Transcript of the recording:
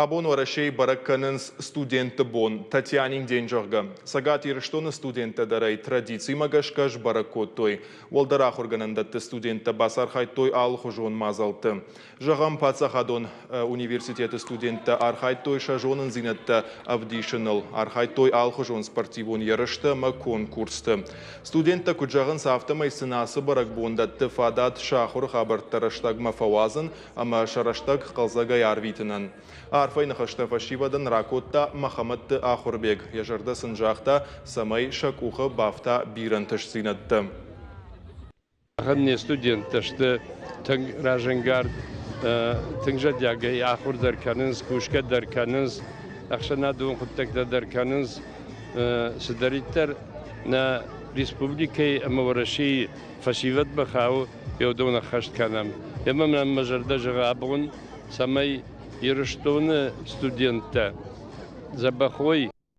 Абон Уӕрӕсейы бӕрӕг кӕнынц студентты бон, Татьянин день, зӕгъгӕ. Цӕгат Ирыстоны студенттӕ дӕр ӕй традицимӕ гӕсгӕ сбӕрӕг кодтой. Уӕлдӕр ахуыргӕнӕндӕтты студенттӕ бацархайдтой алыхуызон мадзӕлтты. Зӕгъӕм, паддзахадон университеты студенттӕ архайдтой сӕ зонындзинӕдтӕ ӕвдисыныл, архайдтой алыхуызон спортивон ерысты ӕмӕ конкурсты. Студенттӕ куыд зӕгъынц, афтӕмӕй сын ацы бӕрӕгбон дӕтты фадат сӕ ахуыры хабӕрттӕ рӕстӕгмӕ фӕуадзын ӕмӕ сӕ рӕстӕг хъӕлдзӕгӕй арвитынӕн. Арфӕйы ныхӕстӕ фӕсивӕдӕн ракодта Мӕхӕмӕтты Ахуырбег. Йӕ зӕрдӕ сын загъта, цӕмӕй сӕ къухы бафта бирӕ ӕнтыстдзинӕдтӕ. Махӕн не студенттӕ сты тынг разӕнгард, тынг зӕрдиагӕй ахуыр дӕр кӕнынц, кусгӕ дӕр кӕнынц, ӕхсӕнадон хъуыддӕгтӕ дӕр кӕнынц. Цыдӕриддӕр нӕ республикӕйы ӕмӕ Уӕрӕсейы фӕсивӕдмӕ хауы, уыдон ӕххӕст кӕнӕм. Ӕмӕ мӕм мӕ зӕрдӕ зӕгъы абон, цӕмӕй Ирыстоны студенттӕ дзӕбӕх уой.